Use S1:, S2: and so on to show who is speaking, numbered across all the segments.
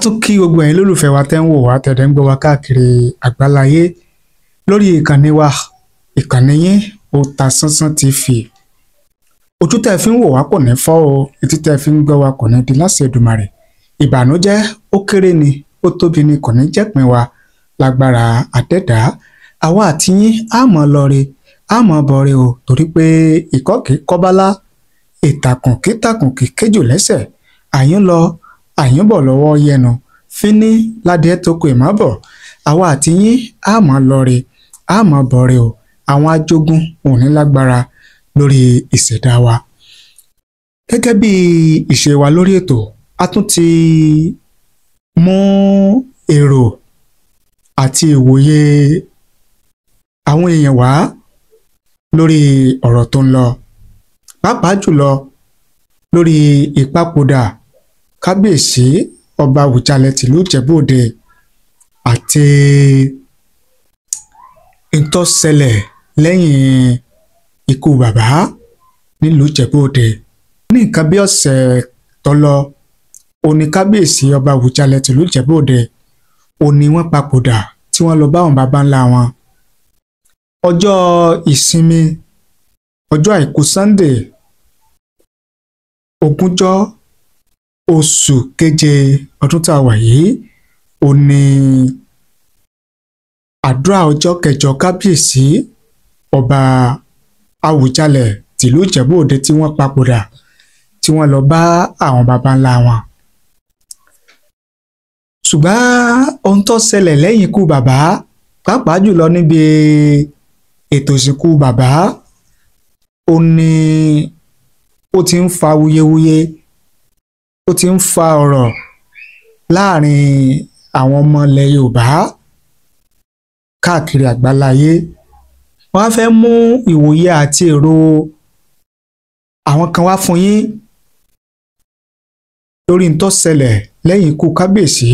S1: tún kí gbogbo ẹ̀yin lólùfẹ́ wa tẹ́ ń wò wá tẹ̀dẹ̀ ń gbọ́ wa káàkiri àgbáláyé lórí ìkànnì wa, ìkànnì yín Otasansan TV. Ojú tẹ́ fi ń wò wá kò ní fọ́ o, etí tẹ́ fi ń gbọ́ wa kò ní di láṣẹ Èdùmàrè. Ìbànújẹ́ ó kéré ni ó tóbi ni kò ní jẹ́pin wa lágbára àdẹ́dá. Àwa àti yín á mọ̀ lọ́re, á mọ̀ bọ̀re o, torí pé ìkọ́kì kọ́bálá, ìtàkùn kítàkùn kì kéjò lẹ́sẹ̀, àyín lọ àyín bọ̀ lọ́wọ́ yẹnu fíní ládìẹ tó kọ ìmọ̀bọ̀. Àwa àti yín á mọ̀ lọ́re, á mọ̀ bọ̀re o. Àwọn ajogun ò ní lágbára lórí ìṣẹ̀dá wa. Gẹ́gẹ́ bí ìṣe wa lórí ètò, a tún ti mú èrò àti ìwòye àwọn èèyàn wá lórí ọ̀rọ̀ tó ń lọ, pàápàá jùlọ lórí ìpapòdà kábíyèsí ọba Àwùjalẹ̀ tìlú Ìjẹ̀bú Òde àti ntọ́ṣẹlẹ̀ lẹ́yìn ikú bàbá nílùú Ìjẹ̀bú Òde. Ní nǹkan bí ọ̀sẹ̀ tó lọ, òní kábíyèsí ọba Àwùjalẹ̀ tìlú Ìjẹ̀bú Òde òní wọ́n papòdà tí wọ́n lọ bá àwọn baba ńlá wọn. Ọjọ́ ìsinmi, ọjọ́ àìkú Sunday, ogúnjọ́ oṣù keje ọdún tá a wà yìí, òní àdúrà ọjọ́ kẹjọ kábíyèsí ọba Àwùjalẹ̀ tìlú Ìjẹ̀bú Òde tí wọ́n papòdà tí wọ́n lọ bá àwọn baba ńlá wọn. Ṣùgbọ́n ohun tó ṣẹlẹ̀ lẹ́yìn ikú bàbá, pàápàá jùlọ níbi ètò ìsìnkú bàbá, ó ní ó ti ń fa wuyewuye, ó ti ń fa ọ̀rọ̀ láàrin àwọn ọmọ ilẹ̀ Yorùbá káàkiri àgbáláyé. Wọ́n á fẹ́ mú ìwòye àti èrò àwọn kan wá fún yín lórí n tó ṣẹlẹ̀ lẹ́yìn ikú kábíyèsí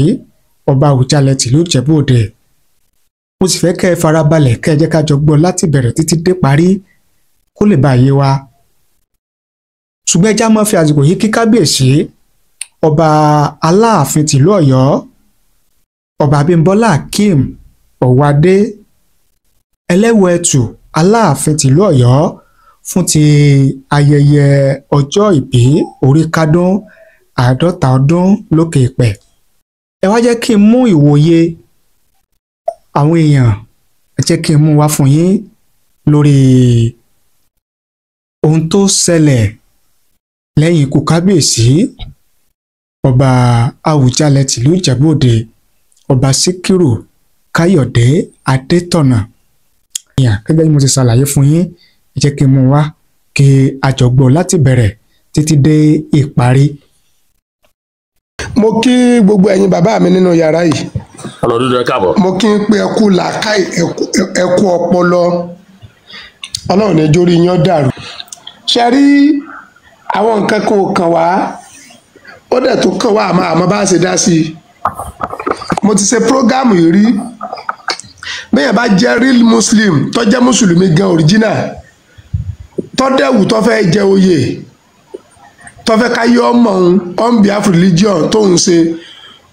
S1: ọba Àwùjalẹ̀ tìlú Ìjẹ̀bú Òde. Mo sì fẹ́ kẹ́ ẹ farabalẹ̀ kẹ́ ẹ jẹ́ ká jọ gbọ́ láti bẹ̀rẹ̀ títí dé parí kó lè bá yé wa. Ṣùgbọ́n ẹjá máa fi àsìkò yìí kí kábíyèsí ọba Aláàfin tìlú Ọ̀yọ́, ọba Abímbọ́lá Akeem Ọ̀wádé Ẹlẹ́wẹ̀ẹ́tù Aláàfin tìlú Ọ̀yọ́ fún ti ayẹyẹ ọjọ́ ìbí orí kádún 50 ọdún lókè èèpẹ̀. Ẹ wá jẹ́ kí n mú ìwòye àwọn èèyàn, ẹ jẹ́ kí n mú wá fún yín lórí ohun tó ṣẹlẹ̀ lẹ́yìn ikú kábíyèsí ọba Àwùjalẹ̀ tìlú Ìjẹ̀bú Òde, ọba Síkírù Káyọ̀dé Adétọ̀nà. Gẹ́gẹ́ bí mo ti ṣàlàyé fún yín, ẹ jẹ́ kí n mú wá kí a jọ gbọ́ láti bẹ̀rẹ̀ títí dé ìparí.
S2: Mo kí gbogbo ẹ̀yin bàbá mi nínú yàrá yìí.
S3: Ọlọ́dún ẹ káàbọ̀.
S2: Mo kí n pé ẹ kú làákàyè, ẹ kú ọpọlọ. Ọlọ́run ní jórí yín ó dàrú. Ṣe rí àwọn nǹkan kan ò kàn wá, ó dẹ̀ tó kàn wá, àmọ́ bá ṣe dá sí i. Mo ti ṣe prógámù yìí rí. Bẹ́ẹ̀ bá jẹ́ real Muslim, tó jẹ́ mùsùlùmí gan original, tó dẹ̀wù tó fẹ́ jẹ oyè, tó fẹ́ ká yọ ọmọ òun on behalf religion tó ń ṣe,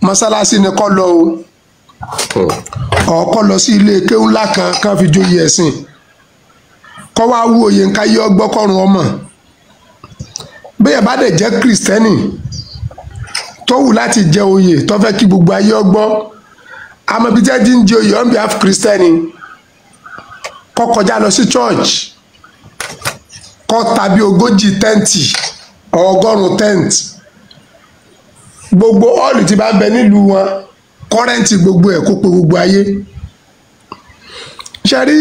S2: mọ́sálásí ni kó lọ o, ó kó lọ sí ilé kéwú ńlá kan kan fi joyè ẹ̀sìn, kó wá wú oyè ńká yọ gbọ́kọ̀rùn ọmọ. Bẹ́ẹ̀ bá dẹ̀ jẹ́ kìrìsìtẹ́nì tó wù láti jẹ oyè, tó fẹ́ kí gbogbo ayé ọgbọ́, àmọ́ bí jẹ́ jí ń jẹ oyè on behalf kìrìsìtẹ́nì, kó kọjá lọ sí church, kó tàbí 40 tẹ́ǹtì, 100 tẹ́ǹtì, gbogbo ọ́ọ̀lù tí bá ń bẹ nílùú wọn, kọ́rẹ́ǹtì gbogbo ẹ̀ kó pe gbogbo ayé. Ṣe rí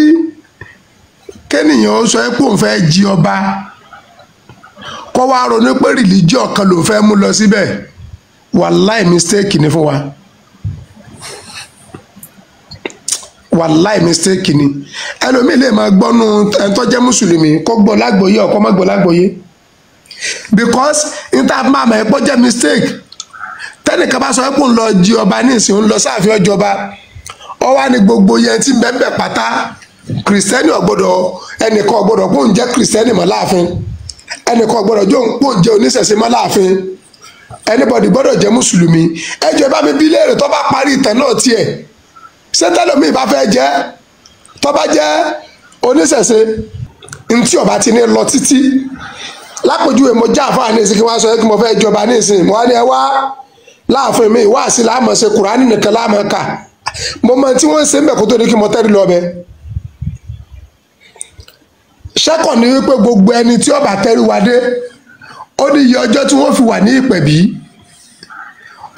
S2: kéèyàn ó sọ pé òun fẹ́ jí ọba, kó wá ronú pé religion kan lòun fẹ́ mú lọ síbẹ̀, wàláì mistake ni fún wa. Wàláì mistake ni. Ẹlòmíì lè máa gbọ́nú ẹni tó jẹ́ mùsùlùmí kó gbọ́ lágbòye ọ̀kọ́ má gbọ́ lágbòye, because níta máa mọ̀ ẹ́ pọ́ jẹ́ mistake. Tẹ́nìkan bá sọ pé òun lọ jí ọba ní ìsìn, òun lọ sáàfin ọjọba, ọ wá ní gbogbo yẹn tí bẹ́ẹ̀ pátá, kìrìsìtẹ́nì ò gbọ́dọ̀, ẹnìkan ò gbọ́dọ̀ pé òun jẹ́ kìrìsìtẹ́nì mọ́ láàfin, ẹnìkan ò gbọ́dọ̀ pé òun jẹ́ oníṣẹ̀ṣe mọ́ láàfin. Anybody gbọ́dọ̀ jẹ́ mùsùlùmí. Ẹ jọ̀ọ́, ẹ bá mi bí léèrè, tó bá parí ìtàn náà tiẹ̀, ṣé tẹ́lòmíì bá fẹ́ jẹ́, tó bá jẹ́ oníṣẹ̀ṣe, ntí ọba ti ní lọ títí? Lápòjúwe, mo já àfáà ní ìsìn, kí wọ́n sọ kí mo fẹ́ jọba ní ìsìn, mo wá ní ẹ wá láàfin mi, wá sí láàmú ṣe Kùránì nìkan láàmú kà. Mo mọ tí wọ́n ń ṣe ń bẹ̀ kó tó ní kí mo tẹ́rí lọ bẹ́ẹ̀. Ṣẹ́kọ̀ ni wípé gbogbo ẹni tí ó bá tẹ́rí wa dé, ó ní iye ọjọ́ tí wọ́n fi wà ní ìpẹ̀bí.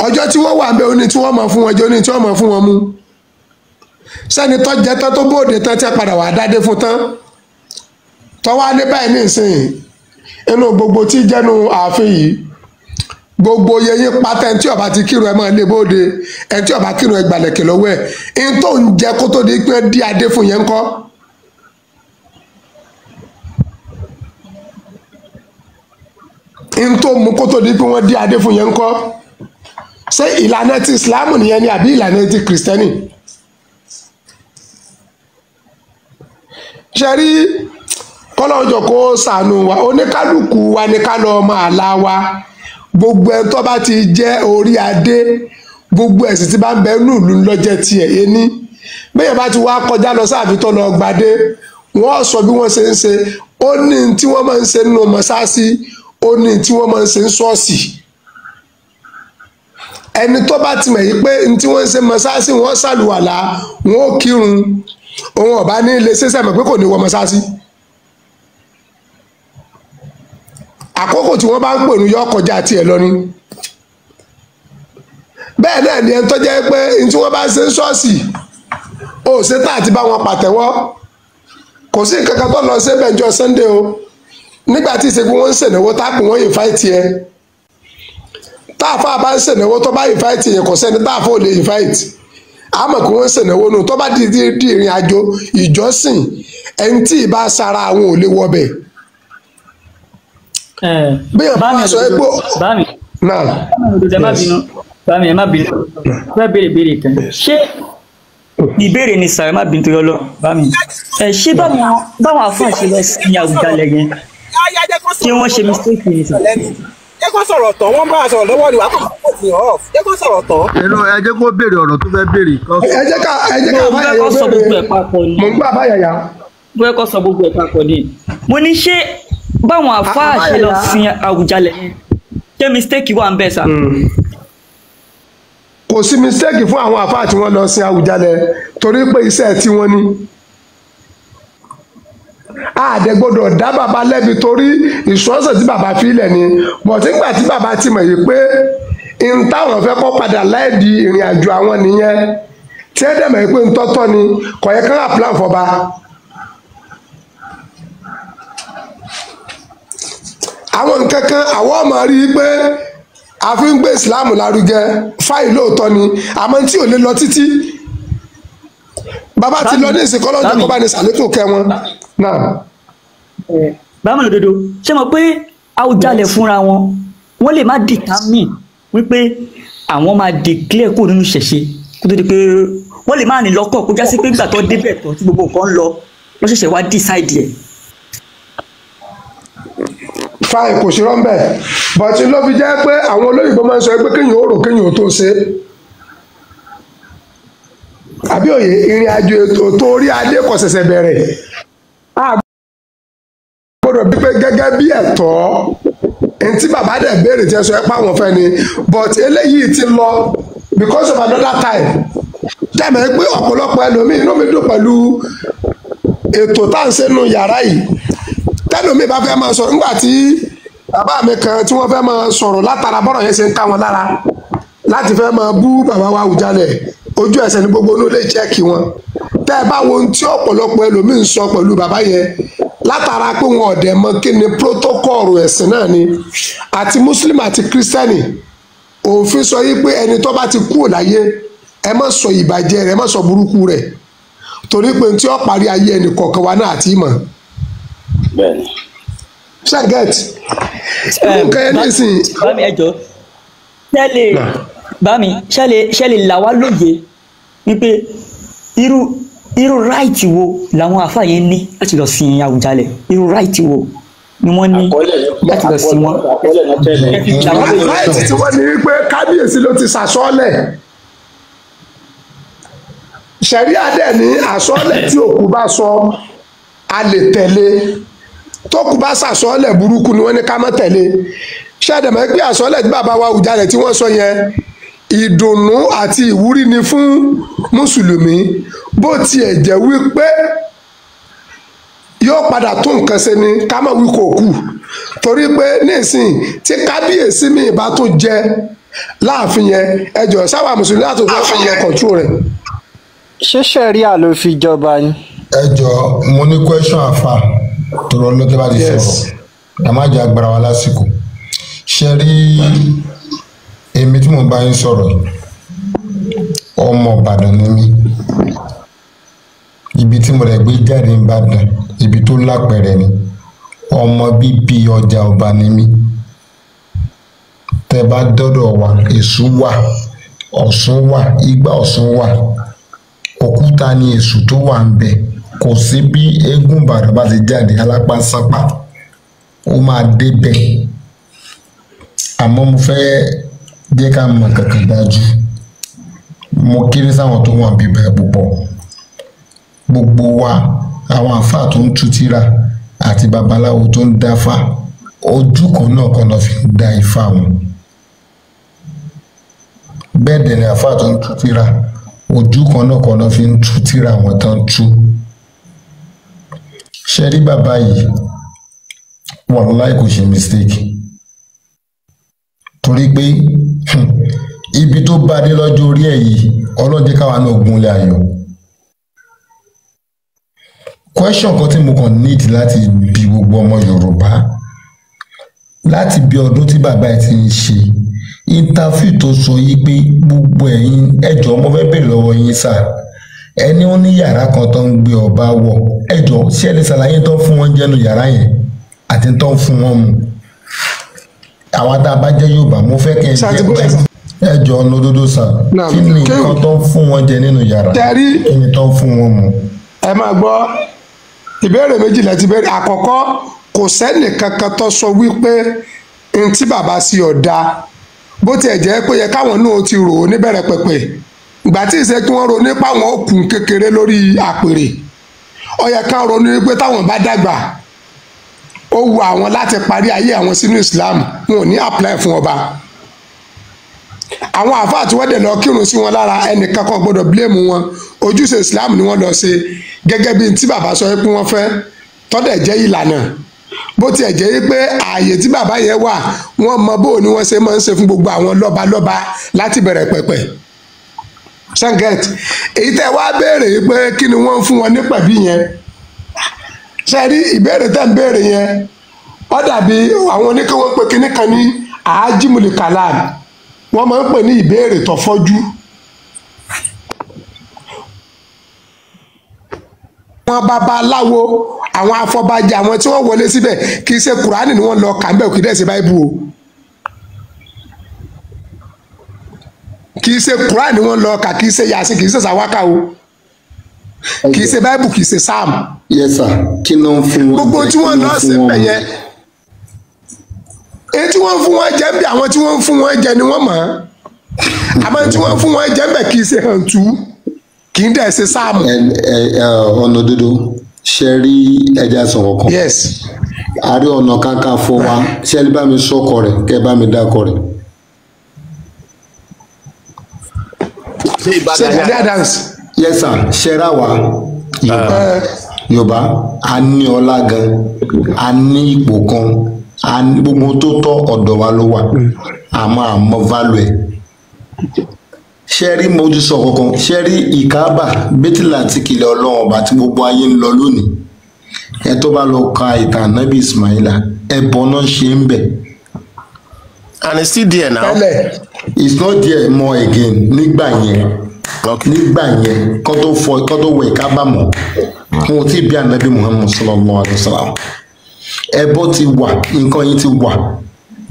S2: Ọjọ́ tí wọ́n wà ń bẹ, ó ní tí wọ́n mọ̀ fún wọn jẹ, ó ní tí wọ́n mọ̀ fún wọn mú. Sẹ́ni tó jẹ tán, tó bóde tán, tí a padà wà dádé fún tán, tọ́wọ́ á ní báyìí ní ìsìn, inú gbogbo tí jẹ́nu ààfin yìí, gbogbo yẹyin pátá, ẹni tí ó bá ti kírun, ẹ máa lé bóde, ẹni tí ó bá kírun, ẹ gbàlẹ̀kẹ̀ lọ́wọ́ ẹ̀. Ń tó ń jẹ kó tó di pé dí adé fún yẹn ńkọ́? Ń tó mú kó tó di pé wọ́n dí adé fún yẹn ńkọ́? Ṣé ìlànà ti Ìsìlámù nìyẹn ni àbí ìlànà ti Kìrìsìtẹ́nì? Ṣe rí, kọ́lọ́jọ kó ṣàánú wa. Oníkálukú wa ní ká lọ́ọ́ máa la wa. Gbogbo ẹ̀ tó bá ti jẹ́ orí adé, gbogbo ẹ̀sìn tí bá ń bẹ nù ìlú lọ́jẹ́ tiẹ̀. Ení bẹ́ẹ̀ bá ti wá kọjá lọ sáàfin tó lọ gbadé, wọ́n sọ bí wọ́n ṣe ń ṣe. Ó ní tí wọ́n máa ń ṣe nínú mọ́ṣáláṣí, ó ní tí wọ́n máa ń ṣe ń ṣọ́ọ̀ṣì. Ẹni tó bá ti mọ̀ yìí pé ní tí wọ́n ń ṣe mọ́ṣáláṣí, wọ́n ṣàlùwàlà, wọ́n ó kírun, òun ọ̀bá ní ilé ṣẹṣẹ mọ̀ pé kò ní wọ mọ́ṣáláṣí. Àkókò tí wọ́n bá ń pèrú yọ kọjá tiẹ̀ lọ ni. Bẹ́ẹ̀ náà ni ẹni tó jẹ́ pé ní tí wọ́n bá ń ṣe ń ṣọ́ọ̀ṣì, ó ṣe tá àti bá wọn pàtẹ́wọ́, kò sí nǹkan kan tó lọ sí ẹ̀bẹ̀njọ Sunday o. Nígbà tí ìṣègùn wọn ń ṣènáwó táàpù wọn invite ẹ, táàfà bá ń ṣènáwó, tó bá invite yẹn, kò sẹ́ni táàfà ò lè invite. Àmọ́ kí wọ́n ń ṣènáwó nù, tó bá di di ìrìn àjò ìjọsìn, ẹni tí ì bá sara àwọn ò lè wọbẹ̀. Bí ẹ̀ bá sọ ẹ pé
S3: Bámi
S2: náà.
S3: Ẹ má bínú, bámi, ẹ má bínú, fẹ́ béèrè béèrè kan. Ṣé ìbéèrè ni sàrẹ́? Má bínú torí Ọlọ́run, bámi. Ẹ ṣé, báwọn àfáà ṣe lọ sí Àwùjalẹ̀ yẹn, kí wọ́n ṣe mistake ni sà?
S4: Jẹ́ kó sọ̀rọ̀ tán. Wọ́n bá a sọ̀rọ̀ lọ́wọ́ ni, wàá kó kó fi off. Jẹ́ kó sọ̀rọ̀ tán.
S5: Èrò, ẹ jẹ́ kó béèrè ọ̀rọ̀ tó fẹ́ béèrè kan.
S2: Ẹ jẹ́ ká
S3: Mo fẹ́
S2: àbáyàyà
S3: kó sọ gbogbo
S2: béèrè.
S3: ẹ̀ papọ̀ ni.
S2: Mò ń gbọ́, àbáyàyà.
S3: Mo fẹ́ kó sọ gbogbo ẹ̀ papọ̀ ni. Mo ní, ṣé báwọn àfáà ṣe lọ
S2: Àbáyàyà.
S3: sin Àwùjalẹ̀ yẹn, ṣé mistake wà ń bẹ̀ sà?
S2: Kò sí mistake fún àwọn àfáà tí wọ́n lọ sin Àwùjalẹ̀, torí pé iṣẹ́ tí wọ́n ní àdẹ gbọ́dọ̀ dá bàbá lẹ́bi, torí ìṣọ́sẹ̀ tí bàbá fi lẹ̀ ni. But nígbà tí bàbá ti mọ̀ yìí pé n táwọn fẹ́ kọ́ padà láì di ìrìn àjò àwọn nìyẹn, tí ẹ dẹ̀ mọ̀ yìí pé ń tọ́tọ́ ni, kò yẹ kán apply fọba. Àwọn nǹkan kan, àwọn ọmọ rí i pé a fi ń gbé ìsìláàmù lárugẹ fáì, lóòótọ́ ni, àmọ́ tí ò lè lọ títí. Bàbá ti lọ ní ìsìnkọ́ lọ́jọ́, kó bá ní sàlékún kẹ́ wọn náà.
S3: Báwo lòdodo ṣé mọ̀ pé Àwùjalẹ̀ fúnra wọn, wọ́n lè má determine wípé àwọn máa declare kúrò nínú ìṣẹ̀ṣe kó tó di pé wọ́n lè má ní lọ́kàn, kó já sí pé ìgbà tó débẹ̀ tán, tí gbogbo nǹkan ń lọ, wọ́n ṣẹ̀ṣẹ̀ wá decide ẹ̀.
S2: Fine, kò sí rọ́ńbẹ́, but ló fi jẹ́ pé àwọn olóyìnbó máa ń sọ pé kéèyàn ó rò kéèyàn ó tó ṣe é. Àbí òye? Ìrìn àjò ètò tó orí adé kò ṣẹ̀ṣẹ̀ bẹ̀rẹ̀. A gbọ́dọ̀ bí pé gẹ́gẹ́ bí ẹ̀tọ́ ẹni tí bàbá dẹ̀ béèrè tí ẹ sọ ẹ pé àwọn fẹ́ ni, but eléyìí ti lọ because of another time. Dẹ́mẹ̀ pé ọ̀pọ̀lọpọ̀ ẹlòmíì, inú mi dùn pẹ̀lú ètò tá à ń ṣe nínú yàrá yìí. Tẹ́lòmíì bá fẹ́ máa sọ̀rọ̀, nígbà tí bàbá mi kan tí wọ́n fẹ́ máa sọ̀rọ̀ látara bọ́rọ̀ yẹn ṣe ń ká wọn lára láti fẹ́ máa bú bàbá wa Àwùjalẹ̀, ojú ẹsẹ̀ ní gbogbo inú lè jẹ́ kí wọn. Tẹ́ ẹ bá wo ohun tí ọ̀pọ̀lọpọ̀ ẹlòmíì ń sọ pẹ̀lú bàbá yẹn, látara pé wọn ọ̀dẹ̀ mọ kí ni protocol ẹ̀sìn náà ni. Àti Muslim àti Kírísítẹ́nì, òfin sọ yí pé ẹni tó bá ti kúrò láyé, ẹ má sọ ìbàjẹ́ rẹ̀, ẹ má sọ burúkú rẹ̀, torí pé tí ó parí ayé ẹnì kọ̀ọ̀kan wa náà àti ìmọ̀.
S6: Bẹ́ẹ̀ni.
S2: Ṣàgẹ́t irú nǹkan yẹn nísìnyí.
S3: Bámi, ẹ jọ̀ọ́, ṣẹlẹ̀ bámi, ṣẹlẹ̀ là wá lóye wípé irú right wo làwọn àfáà yẹn ní láti lọ sin Àwùjalẹ̀? Irú right wo? ni wọ́n ní láti lọ sí wọn.
S2: Right tí wọ́n ní wípé kábíyèsí ló ti sàsọ́ọ̀lẹ̀. Ṣẹ̀ríà dẹ̀ ní àsọ́ọ̀lẹ̀ tí òkú bá sọ a lè tẹ̀lé. Tókù bá sàsọ́ọ̀lẹ̀ burúkú ni wọ́n ní ká má tẹ̀lé. Ṣẹ̀dẹ̀mọ́ pé àsọ́ọ̀lẹ̀ tí bàbá wa Àwùjalẹ̀ tí wọ́n sọ yẹn, ìdùnnú àti ìwúrí ni fún mùsùlùmí, bó tiẹ̀ jẹ́ wípé yóò padà tún nǹkan ṣe ni ká má wí kò kù, torí pé nísìnyí tí kábíyèsí mi ìbá tó jẹ láàfin yẹn, ẹjọ sáwà mùsùlùmí láti fẹ́ fún yẹn kọ̀ǹtúrò rẹ̀.
S6: Ṣé ṣẹ̀ríà ló fi jọba ni?
S7: Ẹ jọ, mo ní question àfà tọrọ lọ́tẹ́ bá ti sọ̀rọ̀, ẹ má jẹ́ agbára wa lásìkò. Ṣe rí èmi tí mò ń bá yín sọ̀rọ̀, ọmọ Ìbàdàn ni mí. Ibi tí mo rẹ̀ gbé jáde ń Ìbàdàn, ibi tó lápẹ̀rẹ̀ ni. Ọmọ bíbí ọjà ọba ni mí. Tẹ bá dọ́dọ̀ wa, Èṣù wà, Ọ̀ṣun wà, igbá Ọ̀ṣun wà, òkúta ni Èṣù tó wà ń bẹ̀. Kò sí bí eégún Ìbàdàn bá ti jáde alápánsápá, ó máa débẹ̀. Àmọ́ mo fẹ́ jẹ́ ká mọ̀ kankan dájú. Mo kéré sáwọn tó wà bíbẹ̀ púpọ̀. Gbogbo wa, àwọn àáfàá tó ń tú tírà àti babaláwo tó ń dáfá, ojú kan náà kan lọ fi ń dá ifá wọn. Bẹ́ẹ̀ dẹ̀ ni àáfàá tó ń tú tírà, ojú kan náà kan lọ fi ń tú tírà wọn tán tú. Ṣé rí bàbá yìí, wàláì kò ṣe mistake, torí pé ibi tó bá dé lọ́jọ́ orí ẹ̀ yìí, Ọlọ́run jẹ́ káwa náà gúnlẹ̀ ayọ̀. Question kan tí mo kàn need láti bi gbogbo ọmọ Yorùbá, láti bí ọdún tí bàbá ẹ̀ ti ń ṣe interview tó sọ yìí pé gbogbo ẹ̀yin ẹjọ́, mo fẹ́ bèrè lọ́wọ́ yín sà, ẹni ó ní yàrá kan tó ń gbé ọba wọ̀, ẹjọ́ ṣé ẹ lè ṣàlàyé tó ń fún wọn jẹ́nu yàrá yẹn àti tó ń fún wọn mu? Àwa tá a bá jẹ́ Yorùbá, mo fẹ́ kẹ́ ẹ jẹ́ ẹjọ́ ọ̀nà òdodo sà, kí ni nǹkan tó ń fún wọn jẹ nínú yàrá, kí ni tó ń fún wọn mu?
S2: Ẹ máa gbọ́ ìbéèrè méjì lẹ ti béèrè. Àkọ́kọ́, kò sẹ́nì kankan tó sọ wípé n tí bàbá sí ọ̀dà, bó tiẹ̀ jẹ́ pé yẹ káwọn náà ti rò ó níbẹ̀rẹ̀ pẹ̀pẹ̀. Ìgbà tí ìṣe kí wọ́n ronú nípa àwọn òkun kékeré lórí àpèrè, ó yẹ ká ronú wípé táwọn bá dàgbà, ó wu àwọn láti parí ayé àwọn sínú Islam, wọn ò ní apply fún ọba. Àwọn àáfàá tí wọ́n dẹ̀ lọ kírun sí wọn lára, ẹnìkan kan gbọ́dọ̀ blame wọn. Ojúṣe Islam ni wọ́n lọ ṣe gẹ́gẹ́ bí tí bàbá sọ pé wọ́n fẹ́, tọ́dẹ̀ jẹ́ ìlànà. Bó tiẹ̀ jẹ́ pé ààyè tí bàbá yẹn wà, wọ́n mọ bó ni wọ́n ṣe máa ń ṣe fún gbogbo àwọn lọ́balọ́ba láti bẹ̀rẹ̀ pẹ̀pẹ̀. Ṣẹ́ngẹ̀t, èyí tẹ́ wá béèrè pé kí ni wọ́n ń fún wọn ní pẹ̀bí yẹn, ṣe rí ìbéèrè tẹ́ ń béèrè yẹn, ó dàbí àwọn oníkẹ́wọ́n pé kinní kan ní àájímùlì kàlám, wọ́n máa ń pè ní ìbéèrè tó fọ́jú. Àwọn babaláwo, àwọn afọbajẹ, àwọn tí wọ́n wọlé síbẹ̀, kì í ṣe kùránì ni wọ́n lọ kà ń bẹ̀, kì í dẹ̀ ṣe báíbù o. Kì í ṣe kùránì ni wọ́n lọ kà, kì í ṣe yàsín, kì í ṣe sàwákà o, kì í ṣe báíbù, kì í ṣe sáàmù.
S7: Yes sir, kí ló ń fún wọn?
S2: Gbogbo tí wọ́n lọ síbẹ̀ yẹn, èyí tí wọ́n fún wọn jẹ ń bẹ, àwọn tí wọ́n fún wọn jẹ ni wọ́n mọ̀ ọ́n. Àmọ́ tí wọ́n fún wọn jẹ ń bẹ kì í ṣe hàntú, kì í dẹ̀ ṣe sáàmù.
S7: Ọ̀nà òdodo, ṣe rí ẹja sọ̀rọ̀ kan.
S2: Yes.
S7: Ààrẹ Ọ̀nà Kakanfò wa, ṣe lè bá mi sọ́kọ rẹ̀, kẹ́ bá mi dákọ rẹ̀.
S2: Ṣé Gani Adams?
S7: Yes sir, ṣe ra wa Yorùbá, a ní ọlá gan, a ní ipò kan, a ní gbogbo tó tọ́ ọ̀dọ̀ wa ló wà, àmọ́ àmọ́ value ẹ̀. Ṣe rí mo ti sọ kankan, ṣe rí ìkábà bẹ́tìlá àti kìlẹ̀ Ọlọ́run ọba tí gbogbo ayé ń lọ lónìí. Ẹ tó bá lọ ka ìtàn Ànábì Ismaila, ẹbọ náà ṣe ń bẹ̀.
S8: And it's still there now.
S7: It's not there more again. Nígbà yẹn, nígbà yẹn, kó tó fọ, kó tó wọ ìkábà mọ́, wọn ò tí ì bí Ànábì Muhammad sallallahu alayhi wa sallam. Ẹbọ ti wà, nǹkan yìí ti wà,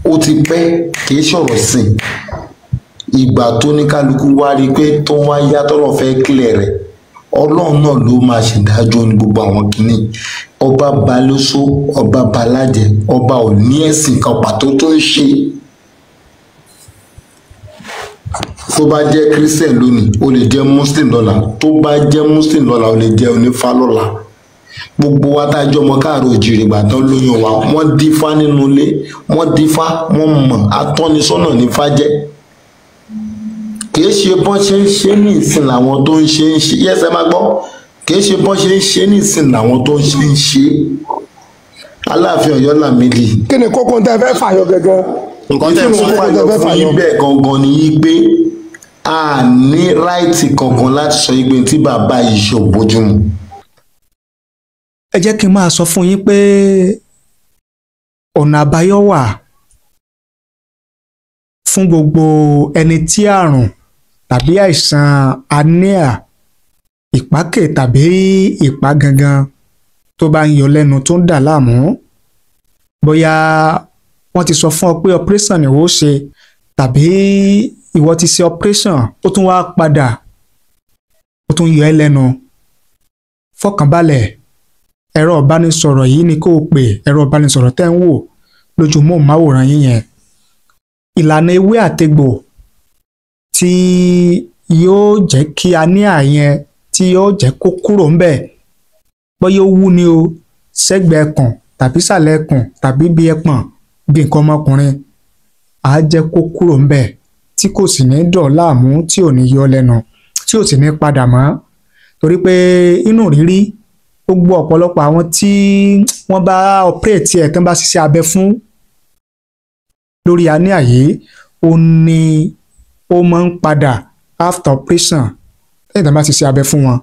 S7: ó ti pẹ́, kì í ṣọ̀rọ̀ sí i. Ìgbà tó ní kálukú wá rí i pé tó wá yá tọ́lọ̀ fẹ́ kílẹ̀ rẹ̀, Ọlọ́run náà ló máa ṣèdájọ́ ní gbogbo àwọn kìíní. Ọba balóso, ọba balájẹ, ọba ò ní ẹ̀sìn kan pàtó tó ń ṣe. Tó bá jẹ́ Christian lónìí, ó lè jẹ́ Muslim lọ́la. Tó bá jẹ́ Muslim lọ́la, ó lè jẹ́ onífá lọ́la. Gbogbo wa tá a jọ ọmọ káàró òjìrì gbà tán lóyún wa, wọ́n dífá nínú ilé, wọ́n dífá, wọ́n mọ̀, atọ́nisọ́nà nífá jẹ́. Kìí ṣe bọ́n ṣe ń ṣe ní ìsìn làwọn tó ń ṣe ń ṣe. Yẹ́sẹ̀ máa gbọ́, kìí ṣe bọ́n ṣe ń ṣe ní ìsìn làwọn tó ń ṣe ń ṣe. Aláàfin Ọ̀yọ́ Lámìdí.
S2: Kí ni kókó tẹ́ fẹ́ fàyọ gangan?
S8: Nǹkan tẹ́
S7: Tí mo fàyọ fún yín bẹ́ẹ̀ gangan ni yí pé a ní ráìtì kankan láti sọ yí pé tí bàbá yìí ṣe ò bójúmu.
S1: Ẹ jẹ́ kí n máa sọ fún yín pé ọ̀nà àbáyọ wà fún gbogbo ẹni tí àrùn tàbí àìsàn anemia, ìpákè tàbí ìpá gangan tó bá ń yọ lẹ́nu, tó ń dà láàmú. Bóyá wọ́n ti sọ fún ọ pé operation ni ó ṣe, tàbí ìwọ ti ṣe operation, ó tún wá padà, ó tún yọ ẹ́ lẹ́nu. Fọkànbalẹ̀, ẹ̀rọ ìbánisọ̀rọ̀ yìí ni kó o pè, ẹ̀rọ ìbánisọ̀rọ̀ tẹ́ ń wò lójú móhùnmáwòrán yín yẹn. Ìlànà ewé àtegbò tí yóò jẹ́ kí anemia yẹn, tí yóò jẹ́ kó kúrò ńbẹ̀, bóyá ó wú ni o sẹ́gbẹ̀ẹ́ ẹkùn tàbí sàlẹ̀ ẹkùn tàbí bí ẹpọ̀n bí nǹkan ọmọkùnrin, á jẹ́ kó kúrò ńbẹ̀ tí kò sì ní dọ̀ láàmú, tí ò ní yọ lẹ́nu, tí ò sì ní padà mọ́. Torí pé inú rírí gbogbo ọ̀pọ̀lọpọ̀ àwọn tí wọ́n bá ọ̀pẹ́ẹ̀tì ẹ̀ tán bá ṣiṣẹ́ abẹ fún lórí anemia yìí, ó ní ó máa ń padà after operation lẹ́yìn tán bá ṣiṣẹ́ abẹ fún wọn.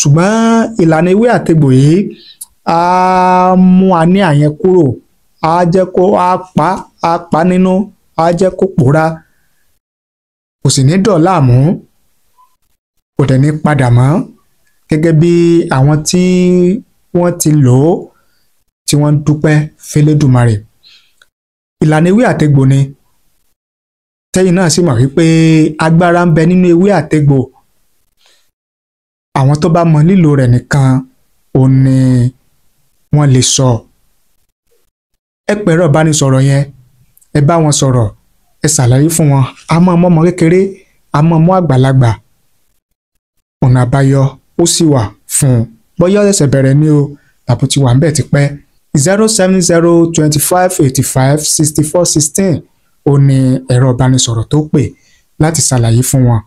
S1: Ṣùgbọ́n ìlànà ewé àtegbò yìí á mú anemia yẹn kúrò, á jẹ́ kó á pa nínú, á jẹ́ kó pòórá, kò sì ní dọ̀ láàmú, kò dẹ̀ ní padà mọ́. Gẹ́gẹ́ bí àwọn tí wọ́n ti lò ó tí wọ́n ń dúpẹ́ f'Elédùmarè. Ìlànà ewé àtegbò ni, tẹ́yìn náà sì mọ̀ wípé agbára ń bẹ nínú ewé àtegbò. Àwọn tó bá mọ lílò rẹ̀ nìkan ò ní wọ́n lè sọ. Ẹ pè ẹ̀rọ ìbánisọ̀rọ̀ yẹn, ẹ bá wọn sọ̀rọ̀, ẹ ṣàlàyé fún wọn. A máa mọ́ ọmọ kékeré, a máa mọ́ àgbàlagbà. Ọ̀nà àbáyọ ó sì wà fún un. Bóyá ó ṣẹ̀ṣẹ̀ bẹ̀rẹ̀ ní o tàbí ti wà ńbẹ̀ tipẹ́. 070 25 85 64 16 ó ní ẹ̀rọ ìbánisọ̀rọ̀ tó pè láti ṣàlàyé fún wọn.